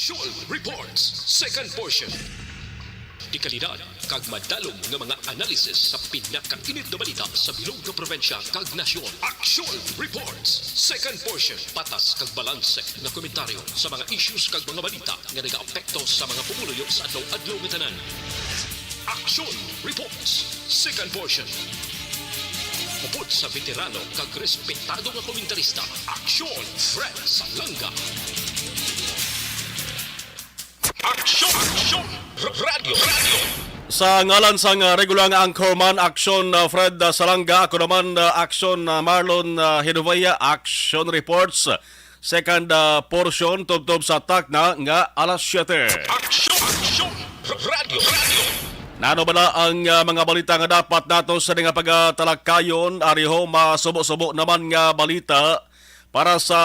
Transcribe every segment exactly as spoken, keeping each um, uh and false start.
Aksyon Reports, second portion. Dekalidad kag madalom nga mga analysis sa pinakainit nga balita sa bilog nga probinsya kag nasyon. Aksyon Reports, second portion. Patas kag balanse nga komentaryo sa mga issues kag mga balita nga nagaapekto sa mga pumuluyo sa adlaw-adlaw nga tanan. Aksyon Reports, second portion. Upod sa veterano kag respetado nga komentarista, Aksyon Fred Salanga. Aksyon! Aksyon! Radyo! Radyo! Sa ngalan sang, ah, regular nga anchorman, Aksyon, ah, Fred, ah, Salanga, ako naman, ah, Aksyon, ah, Marlon, ah, Hinovea, Aksyon Reports, second, ah, portion, tubtob sa takna nga alas siyete. Aksyon! Aksyon! Radyo! Radyo! Nano bala ang, ah, mga balita nga dapat nato sa nga pagatalakayon? Ariho, masubo-subo naman nga balita para sa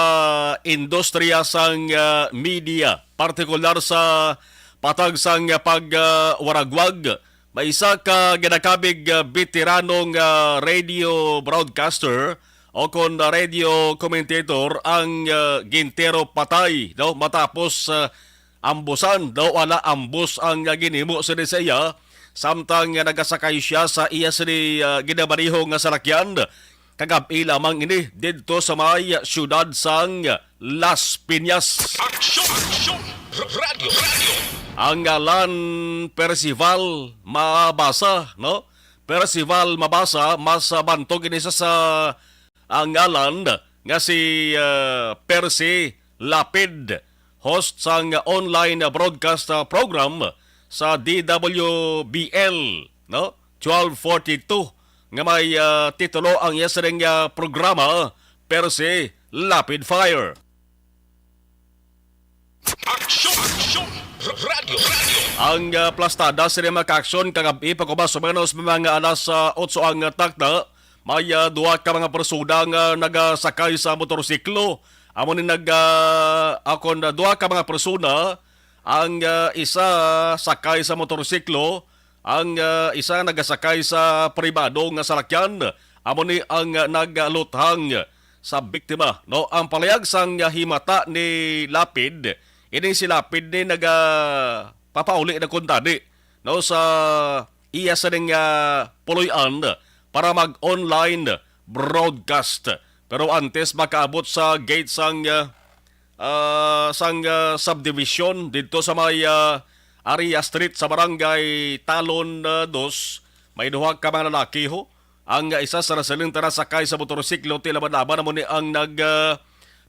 industriya sang, ah, media, partikular sa patag sang, ah, pag, ah, waragwag. May isa ka ginakabig, ah, veteranong, ah, radio broadcaster o kon radio commentator ang, ah, gintiro patay, no, matapos, ah, ambusan daw, wala ambos ang, ah, ginhimo sini sa iya, samtang, ah, nagasakay siya sa iya sini, ah, ginamaniho nga salakyan. Kagab-i lamang ini didto sa may siyudad sang Las Piñas. Aksyon! Aksyon! Radyo! Radyo! Ang ngalan Percival Mabasa, no? Percival Mabasa, mas, ah, bantog ini sa, sa ang ngalan nga si, ah, Percy Lapid, host sang online broadcast, ah, program sa D W B L, no? Twelve forty-two, nga may, ah, titulo ang iya sining, ah, programa, Percy Lapid Fire. Aksyon! Aksyon! Radyo! Radyo! Ang, ah, plastada sini mga kaaksyon kagab-i pa ko mas o menos mga alas, ah, otso ang, ah, takna. May, ah, duha ka mga persona nga nagasakay sa motorsiklo. Amo ni nag, ah, akon, ah, duha ka mga persona. Ang, ah, isa sakay sa motorsiklo, ang, ah, isa nagasakay sa pribado nga salakyan. Amo ni ang, ah, nagluthang sa biktima, no? Ang palayag sang, ah, himata ni Lapid, ining si Lapid ni nagapapauli na kuntani, no, sa iya sining, ah, puloy-an para mag-online broadcast. Pero antes makaabot sa gate sang, ah, ah, sang, ah, subdivision didto sa may, ah, Area Street sa Barangay Talon, ah, dos, may duha ka mga lalaki ho. Ang isa sa residente na sakay sa motorsiklo, tila man amo ni ang nag, ah,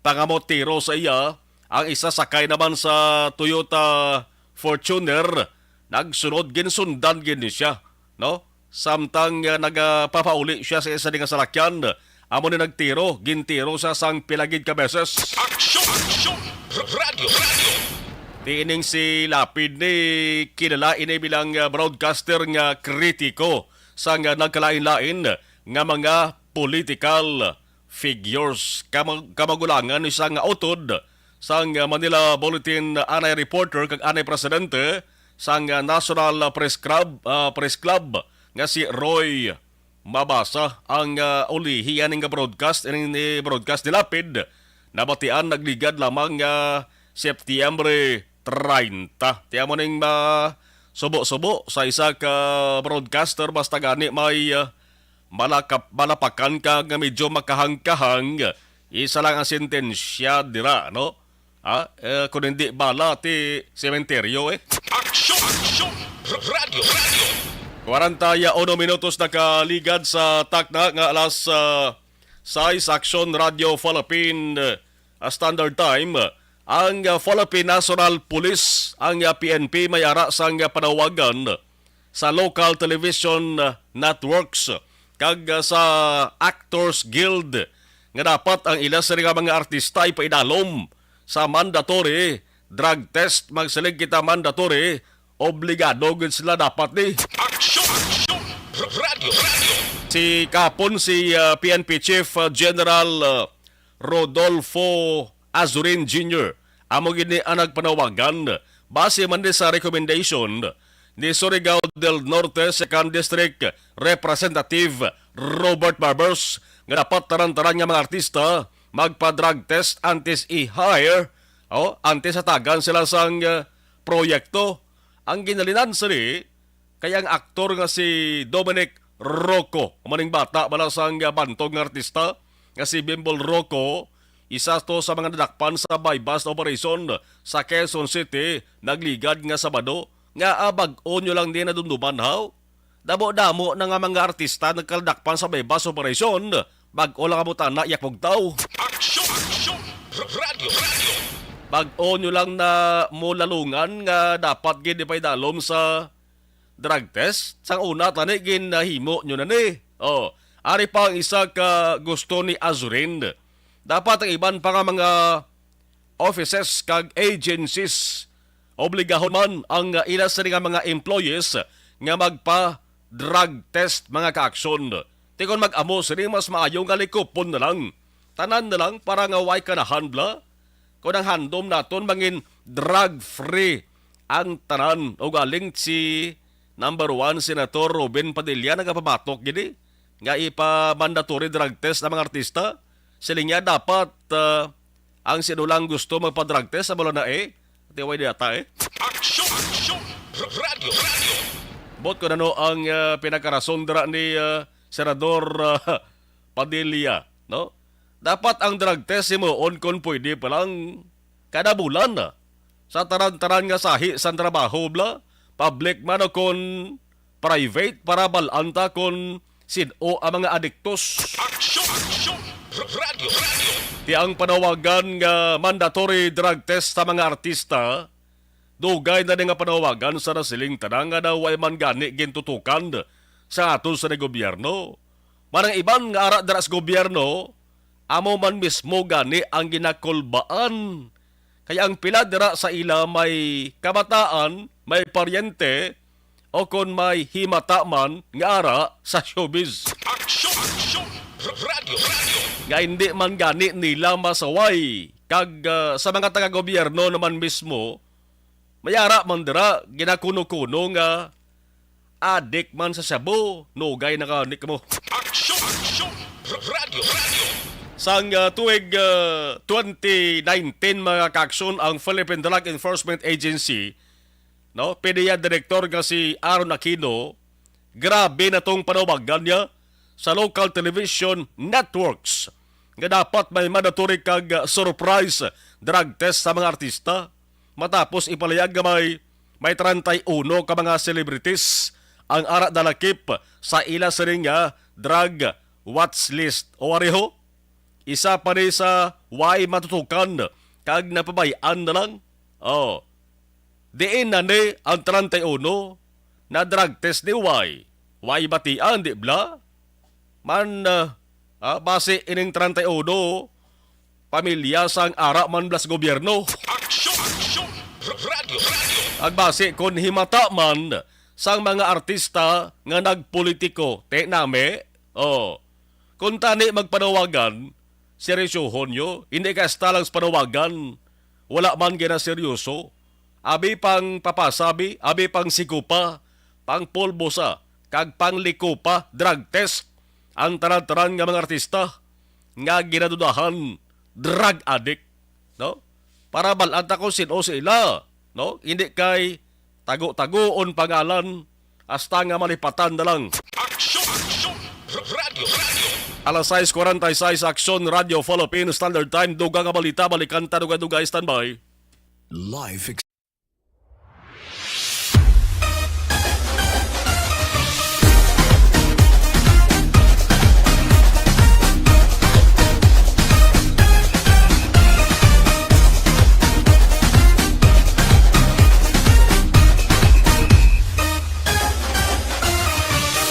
pangamot tiro sa iya. Ang isa sakay naman sa Toyota Fortuner, nagsunod, ginsundan gid ni siya, no? Samtang, ah, nagapapauli siya sa isa nga salakyan, amo ni nagtiro, gintiro sa sang pila gid ka beses. Aksyon! Aksyon! Radyo! Radyo! Tiining si Lapid ni kilala ini bilang, ah, broadcaster nga kritiko sang, ah, nagkalain-lain nga mga political figures. Kamag-, kamagulangan ni sang utod sang Manila Bulletin anay reporter kag anay presidente sang National Press Club, ah, Press Club nga si Roy Mabasa ang, ah, ulihi ani nga broadcast. Ining ni broadcast ni Lapid nabatian nagligad lamang nga Septiembre treinta. Ti amo ning ma-, subo-subo sa isa ka broadcaster, basta gani may, ah, malakap-, malapakan ka nga medyo makahangkahang, isa lang ang sentensya dira, no? Ha? Eh, kung hindi bala, ti sementeryo, eh. Aksyon! Aksyon! Radyo! Radyo! Kwarenta y uno minutos nakaligad sa takna nga alas, ah, sais, Aksyon Radyo Philippine, ah, Standard Time. Ang, ah, Philippine National Police, ang, ah, P N P, may ara sang, ah, panawagan sa local television, ah, networks kag, ah, sa Actors Guild nga dapat ang ila sini nga mga artista ipaidalom sa mandatory drug test. Magsiling kita mandatory, obligado gid sila dapat ni. Aksyon! Aksyon! Radyo! Radyo! Si kapon si, ah, P N P Chief, ah, General, ah, Rodolfo Azurin Junior. Amo gid ni ang nagpanawagan base man ni sa recommendation ni Surigao del Norte Second District Representative Robert Barbers nga dapat tanan-tanan nga mga artista magpa-drug test antes i-hire Oh, antes hatagan sila sang, ah, proyekto. Ang ginhalinan sini kay ang aktor nga si Dominic Rocco, amo ning bata bala sang, ah, bantog nga artista nga si Bimbol Rocco, isa to sa mga nadakpan sa buy-bust operation sa Quezon City nagligad nga Sabado, nga, ah, bag-o nyo lang din nadumduman, haw? Damo-damo na nga mga artista nagkaladakpan sa buy-bust operation. Bag-o lang amo tana, yak bugtaw. Aksyon! Aksyon! Radyo! Radyo! Bag-o nyo lang na mo lalungan nga dapat gid ipaidalom sa drug test. Sang una tani ginahimo nyo na ni. Oh, ari pa ang isa ka gusto ni Azurin. Dapat ang iban pa nga mga offices kag agencies, obligahon man ang, uh, ila sini nga mga employees nga magpa-drug test, mga kaaksyon. Ti kon mag-amo sini, mas maayo nga likupon na lang. Tanan na lang para nga way kanahan bala. Kon ang handom naton mangin drug-free ang tanan. Ugaling si number one, Senator Robin Padilla, nagapabatok gini nga ipa-mandatory drug test ang mga artista. Siling niya dapat, uh, ang sinulang gusto magpa-drug test, amo lang na eh. Tiway di ata eh. Aksyon! Aksyon! Radyo! Radyo! Bot ko na no ang, ah, pinakarason dira ni, ah, Senador, ah, Padilla, no? Dapat ang drug test himuon kon pwede pa lang kada bulan na. Sa tanan-tanan nga sahi sang trabaho, bala, public man o kon private, para bal-an ta kon sin-o ang mga adiktos. Aksyon! Aksyon! Radyo! Radyo! Ti ang panawagan nga mandatory drug test sa mga artista, dugay na ni nga panawagan sa nasiling tanan nga daw way man gani gintutukan sa aton sa gobyerno. Manang iban nga ara dira sa gobyerno, amo man mismo gani ang ginakulbaan. Kay ang pila dira sa ila may kabataan, may paryente, o kon may himata man nga ara sa showbiz. Aksyon! Aksyon! Radyo! Radyo! Nga hindi man gani nila masaway. Kag, ah, sa mga taga-gobyerno naman mismo, may ara man dira ginakuno-kuno nga adik man sa shabu, nugay na ka, Nick mo. Aksyon! Aksyon! Radyo! Radyo! Sang, ah, tuig, ah, twenty nineteen, mga kaaksyon, ang Philippine Drug Enforcement Agency, no, P D E A Director nga si Aaron Aquino, grabe na tong panawagan niya sa local television networks nga dapat may mandatory kag, ah, surprise drug test sa mga artista. Matapos ipalayag nga may, may treinta y uno ka mga celebrities ang ara dalakip sa ila sining nga drug watch list. O ariho, isa pa ni sa way matutukan kag napabay-an na lang. Oh, diin na ni ang treinta y uno na drug test ni way? Way batian, di bala? Man, ah, ah, basi ining treinta y uno, pamilya sang ara man bala sa gobyerno. Aksyon! Aksyon! Radyo! Radyo! Ag basi kon himata man sang mga artista nga nagpolitiko, ti nami, oh, kon tani magpanawagan, seryosohon nyo, hindi kay hasta lang sa panawagan, wala man ginaseryoso. Abi pang papasabi, abi pang sikupa, pang pulbosa, kag pang likupa, drug test ang tanan-tanan nga mga artista nga ginadudahan drug addict, no? Para bal-an ta kung sin-o sila, no? Hindi kay tago-tagoon pangalan, hasta nga malipatan na lang. Aksyon! Aksyon! Radyo! Radyo! Alas sais kuwarenta y seis, Aksyon Radyo Philippine Standard Time. Dugang nga balita, balikan ta dugay-dugay. Standby. Life ex-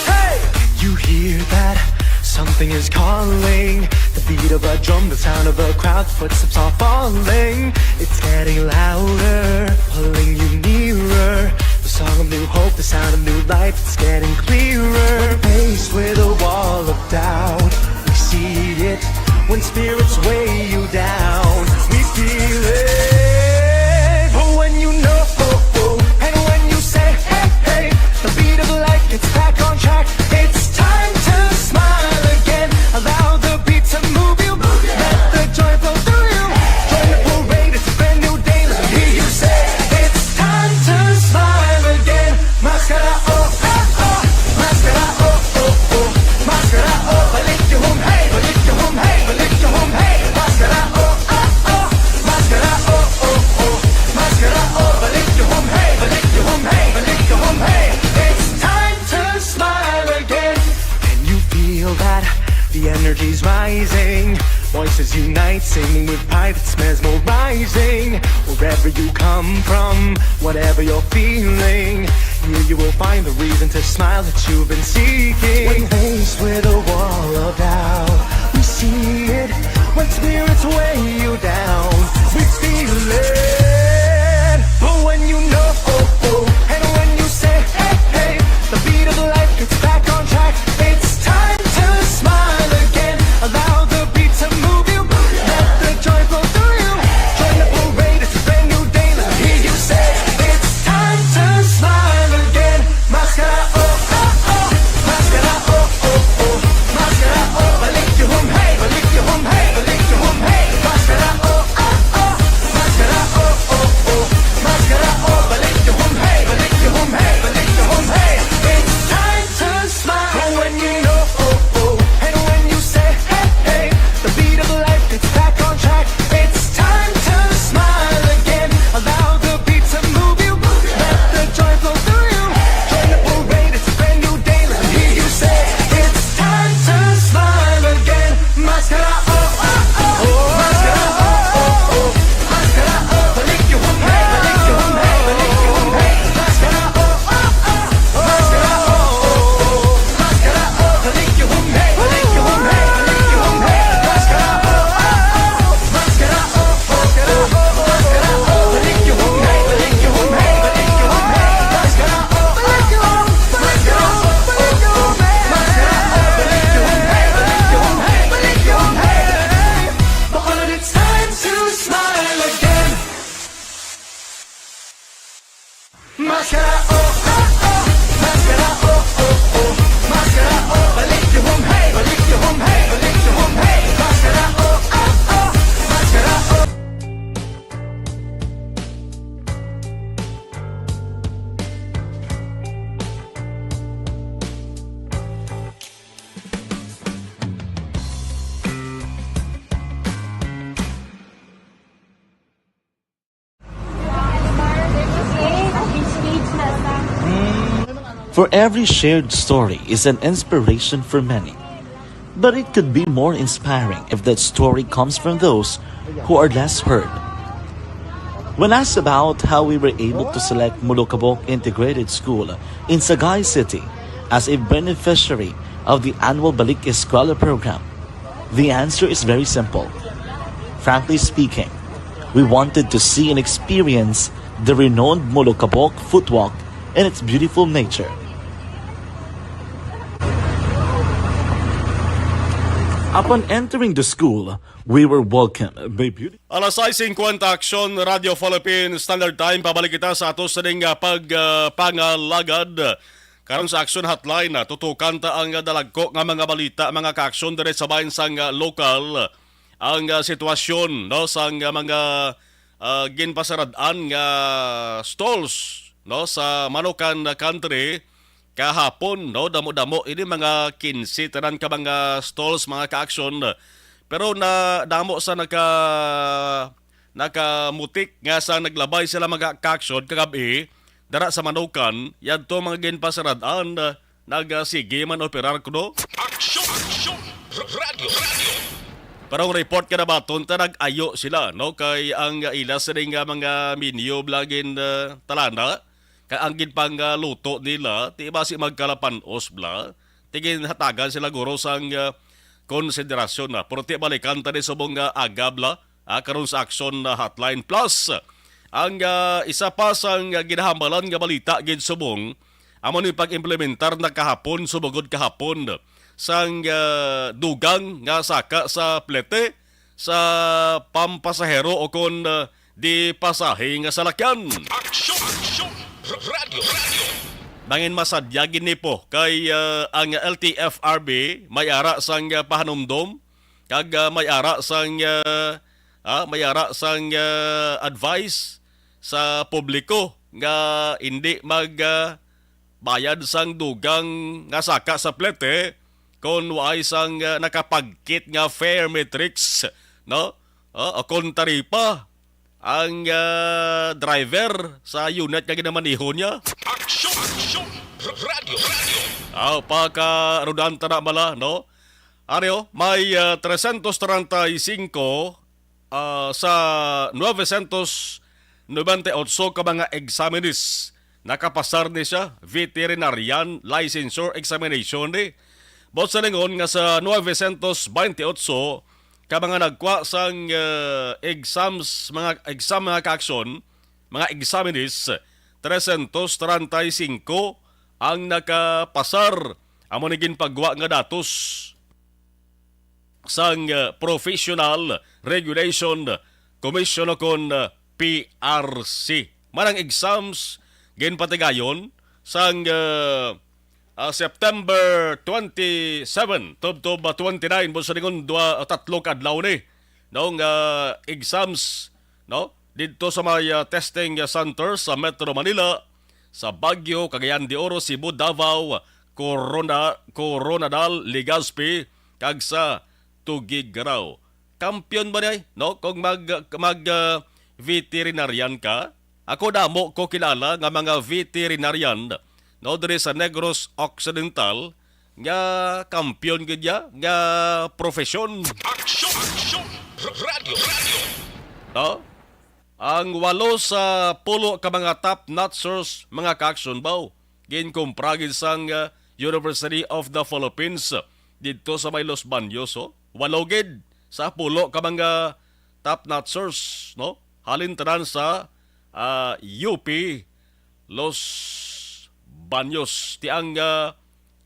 Hey! You hear that? Something is calling. The beat of a drum, the sound of a crowd, footsteps are falling. It's getting louder, pulling you nearer. The song of new hope, the sound of new life, it's getting clearer. When faced with a wall of doubt, we see it. When spirits weigh you down, we feel it. But when you know, and when you say, hey, hey, the beat of life gets back on track. It's time to smile again. Allow the beat to move you. Let the joy flow through you. Join the parade. It's a brand new Energy's rising, voices unite, singing with pride that's mesmerizing. Wherever you come from, whatever you're feeling, here you will find the reason to smile that you've been seeking. When faced with a wall of doubt, we see it. When spirits weigh you down, we feel it. But when you know, oh, oh, and when you say, hey, hey, the beat of life gets back on track. It's time to smile again. Allow the beat to move you. Let the joy flow through you. Join the parade, it's a brand new day. Let me hear you say, it's time to smile again. Maskara, oh, oh, oh. Maskara, oh, oh, oh. Maskara, oh, balik yung hum, hey, balik yung hum, hey, balik yung hum, hey. Maskara, oh, oh, oh. Maskara, oh, oh, oh. Maskara, oh, balik yung hum, hey, balik yung hum, hey, balik yung hum, hey. It's time to smile. But when you know, oh, oh, and when you say, hey, hey, the beat of life gets back on track. It's time to smile again. Allow the beat to move you. Let the joy flow through you. Join the parade, it's a brand new day. Let me hear you say, it's time to smile again. Maskara, oh, oh, oh. Maskara, oh, oh, oh. Maskara, oh, balik yung hum, hey, balik yung hum, hey, balik yung hum, hey. Maskara, oh, oh, oh. Maskara, oh, oh, oh. Maskara, oh, balik yung hum, hey, balik yung hum, hey, balik yung hum, hey. Maskara, oh, oh, oh. Maskara, oh, oh, oh. Maskara, oh, balik yung hum, hey, balik yung hum, hey, balik yung hum, hey. Maskara, oh, oh, oh. Maskara, oh, oh, oh. Maskara, oh, balik yung hum, hey, balik yung hum, hey, balik yung hum, hey. But it's time to smile again. Maskara, oh, oh, oh. Maskara, oh, oh, oh. Maskara, oh, balik yung hum, hey, balik yung hum, hey, balik yung hum, hey. Maskara, oh, oh, oh. Maskara, oh. For every shared story is an inspiration for many. But it could be more inspiring if that story comes from those who are less heard. When asked about how we were able to select Molokabok Integrated School in Sagay City as a beneficiary of the annual Balik Eskwela program, the answer is very simple. Frankly speaking, we wanted to see and experience the renowned Molokabok footwalk and its beautiful nature. Upon entering the school, we were welcomed by beauty. Alas sais singkwenta, Aksyon, Radyo Philippine Standard Time. Pabalik kita sa ato sining, ah, pag, ah, pangalagad. Karon sa Aksyon Hotline, ah, tutukan ta ang, ah, dalagko nga mga balita, mga ka-aksyon, diri sa bahin sang, ah, lokal. Ang, ah, sitwasyon, no, sang, ah, mga, ah, ginpasarad-an nga stalls, no, sa Manukan Country kahapon, no, damo-damo ini, mga kinse tanan ka mga stalls, mga ka-aksyon. Pero na damo sa naka nakamutik nga sa naglabay sila, mga ka-aksyon, kagab-i dara sa Manukan, yadto mga ginpasarad-an, ah, nagasige man operar kuno. Aksyon! Aksyon! Radyo! Radyo! Pero ang report nga nabaton ta, nag-ayo sila, no? Kay ang ila sini nga mga menu bala gin, ah, talana, kay ang ginpangluto nila, ti basi magkalapan-os bala, ti ginhatagan sila guro sang, ah, konsiderasyon na. Pero ti balikan ta ni subong nga aga bala, ah, karon sa Aksyon na Hotline Plus. Ang, ah, isa pa sang, ah, ginahambalan nga balita gid subong, amo ni pag-implementar na kahapon, subong gid kahapon, sang, ah, dugang nga saka sa plete sa pampasahero o kon, ah, di pasahe nga salakyan. Aksyon! Aksyon! Radyo! Radyo! Mangin masadya gid ni po kay, ah, ang L T F R B may ara sang, ah, pahanumdom kag, ah, may ara sang, ah, ah, may ara sang, ah, advice sa publiko nga indi mag, ah, bayad sang dugang nga saka sa plete kon waay sang, ah, nakapagkit nga fare matrix, no? Ah, o kon taripa ang, ah, driver sa unit nga ginamaneho niya. Aksyon! Aksyon! Radyo! Radyo! Aw, pakarudan ta na bala, no? Ari, oh, may, ah, trescientos treinta y cinco, ah, sa novecientos noventa y ocho ka mga examinees. Nakapasar ni siya, veterinarian licensure examination ni. Buot silingon nga sa novecientos veintiocho ka mga nagkuha sang, ah, exams, mga exam, mga kaaksyon, mga examinees, trescientos treinta y cinco ang nakapasar. Amo ni ginpagwa nga datos sang, uh, Professional Regulation Commission o kon, uh, P R C. Manang exams ginpatigayon sang, uh, uh, September twenty-seven tubtob, uh, twenty-nine, buot silingon, dua, uh, tatlo ka adlaw ni. No, nga exams, no, didto sa may, uh, testing, uh, center sa Metro Manila, sa Baguio, Cagayan de Oro, Cebu, Davao, Corona, Koronadal, Legazpi, kag sa Tuguegarao. Kampiyon ba ni, no? Kung mag, mag, ah, veterinarian ka, ako damo ko kilala nga mga veterinarian, no, diri sa Negros Occidental nga kampiyon gid ya nga profesyon. Aksyon! Aksyon! Radyo! Radyo! No? Ang walo sa pulo ka mga top notchers, mga kaaksyon, baw, ginkumpra gid sang, ah, University of the Philippines, ah, didto sa may Los Baños, oh. Walo gid sa pulo ka mga top notchers, no? Halin tanan sa, ah, U P Los Baños. Ti ang, ah,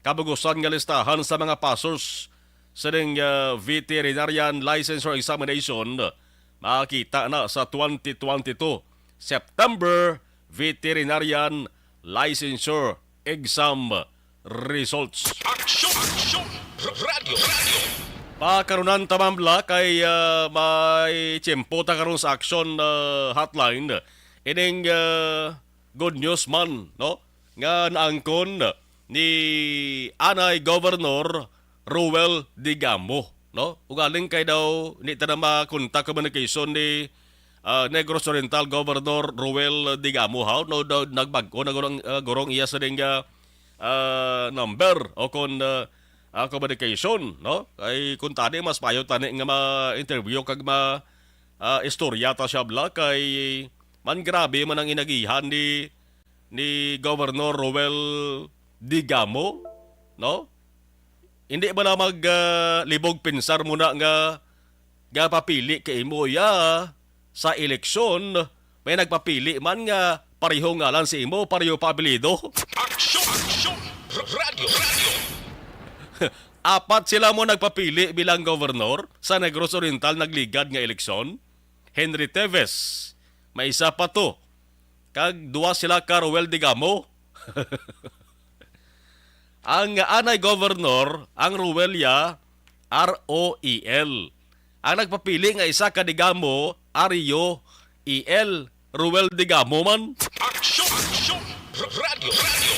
kabugusan nga listahan sa mga passers sining, ah, veterinarian licensure examination makita na sa twenty twenty-two September veterinarian licensure exam results. Aksyon! Aksyon! Radyo! Radyo! Pakarunan ta, ma'am, bala kay, ah, may tiyempo ta karon sa aksyon, ah, hotline. Ining, ah, good news man, no? Nga naangkon ni anay Governor Roel Digamo, no? Ugaling kay daw ni ta na makontak communication ni, ah, Negros Oriental Governor Roel Digamo, ha? No, daw nagbag-o na gurong, ah, gurong iya sa ding, ah, ah, number o kon, ah, ah, communication, no? Kay kung tani, mas mayo tani nga ma-interview kag ma, ah, istorya ta siya, bala kay man grabe man ang inagihan ni ni Governor Roel Digamo, no? Hindi ba na mag, ah, libog pinsar mo na nga, nga papili ka imo ya sa eleksyon, may nagpapili man nga pareho ngalan si imo, pareho pa apelyido? Aksyon! Aksyon! Radyo! Radyo! Apat sila mo nagpapili bilang gobernador sa Negros Oriental nagligad nga eleksyon. Henry Teves, may isa pa to. Kag duwa sila ka Roel Digamo. Ang anay gobernador, ang Roel ya, R O E L. Ang nagpapili nga isa ka Digamo, R U E L, Roel Digamo man. Aksyon! Aksyon! Radyo! Radyo!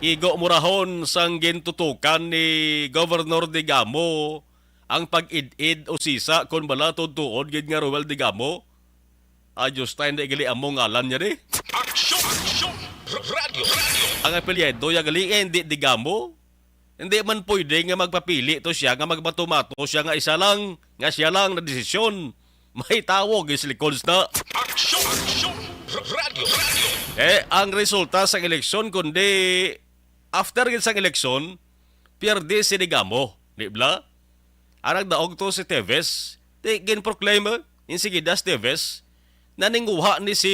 Igo mo rahon sang gintutukan ni Gobernador Digamo ang pag-id-id o sisa kon bala tuod-tuod gid nga Roel Digamo? Ay, Diyos ta, hindi gali amo ngalan niya, di? Aksyon! Aksyon! Radyo! Radyo! Ang apelyido ya gali, eh, hindi Digamo. Hindi man pwede nga magpapili to siya, nga magmatumato siya nga isa lang, nga siya lang na desisyon. May tawag is likod na. Aksyon! Aksyon! Radyo! Radyo! Eh, ang resulta sa eleksyon, kundi after gid sang eleksyon, pierde si Digamo, di bala? Ang nagdaog to si Teves, di ginproclaim, eh, insigida si Teves, naninguha ni si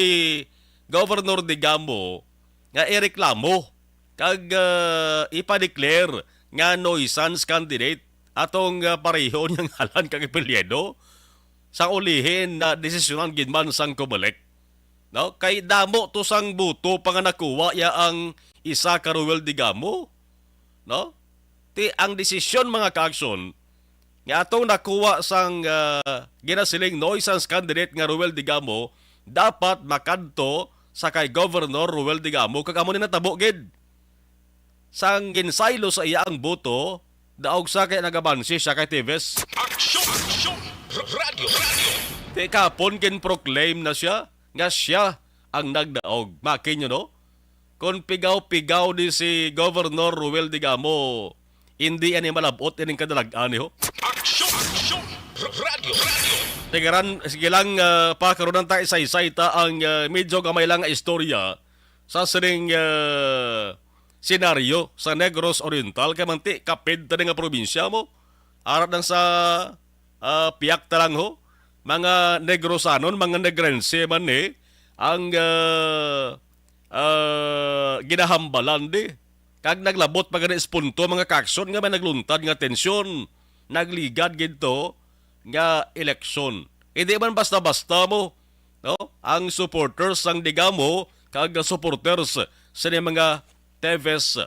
Governor Digamo nga ireklamo kag, ah, ipa-declare nga nuisance candidate atong, ah, pareho niyang ngalan kag apelyido sa ulihin na desisyonan gid man sang Comelec. No? Kay damo to sang boto pa nga nakuha ya ang isa ka Roel Digamo, no? Ti ang desisyon, mga kaaksyon, nga atong nakuha sang, ah, ginasiling nuisance candidate nga Roel Digamo, dapat makadto sa kay Governor Roel Digamo, kag amo ni natabo gid. Sang ginsaylo sa iya ang boto, daog sa kay nagabansi siya kay Teves. Aksyon! Aksyon! Radyo! Radyo! Ti kapon ginproclaim na siya nga siya ang nagdaog. Makin nyo, no? Kon pigaw-pigaw ni si Governor Roel Digamo, Hindi ani malab-ot ining kadalag-an, eh, ho. Aksyon! Aksyon! Radyo! Radyo! Sige ran, sige lang, ah, pakarunan ta, isaysay ta ang, ah, medyo gamay lang nga istorya sa sining, ah, senaryo sa Negros Oriental, kay manti kapid ta nga probinsya mo. Ara lang sa, ah, piyak ta lang ho, mga Negrosanon, mga Negrense man ni ang, ah, ah, ginahambalan di. Kag naglabot pa gani sa punto, mga kaaksyon, nga may nagluntad nga tensyon, nagligad gid to nga eleksyon. Hindi man basta-basta mo, no? Ang supporters sang Digamo kag supporters sini mga Teves,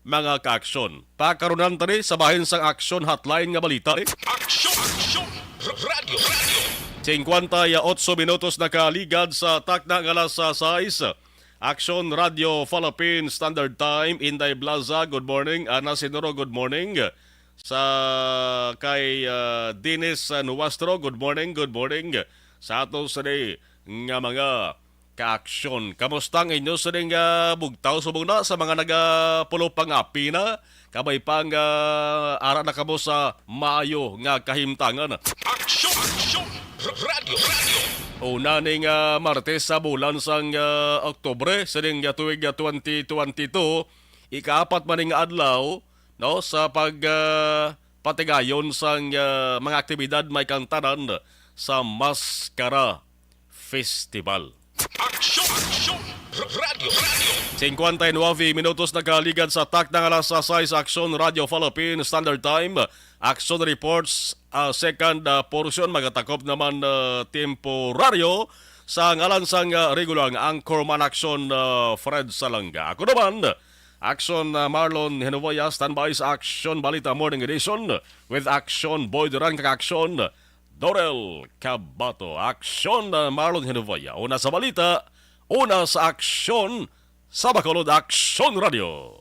mga kaaksyon. Pakarunan ta ni sa bahin sang Aksyon Hotline nga balita ni. Aksyon! Aksyon! Radyo! Radyo! Singkwenta y otso minutos nakaligad sa takna nga alas sais. Aksyon Radio Philippine Standard Time, Inday Blaza, good morning. Ana Sinoro, good morning. Sa kay, ah, Dennis, ah, Nuastro, good morning, good morning. Sa ato sa day nga mga kaaksyon. Kamusta ang inyo sa day nga bugtaw subong na sa mga nagapulop pang api na? Kabay pa nga ara na kamo sa maayo nga kahimtangan. Aksyon! Aksyon! Radyo! Radyo! Una ning, ah, Martes sa bulan sang, ah, Oktubre sa ning, ah, tuig, ah, twenty twenty-two, ikaapat man ning adlaw, no, sa pag, ah, patigayon sang, ah, mga aktibidad may kantanan sa Maskara Festival. Aksyon! Aksyon! Radyo! Radyo! Singkwenta y nuebe minutos nakaligad sa takna nga alas sais, Aksyon Radio Philippine Standard Time. Aksyon Reports, ah, second, ah, portion, magatakop naman, ah, temporaryo sa ngalan sang, ah, regular nga anchorman, Aksyon, ah, Fred Salanga. Ako naman, Aksyon, ah, Marlon Hinuboya, standby sa Aksyon Balita Morning Edition with Aksyon Boy Duran kag Aksyon Dorel Cabato. Aksyon, ah, Marlon Hinuboya. Una sa balita, una sa aksyon, sa Bacolod Aksyon Radio.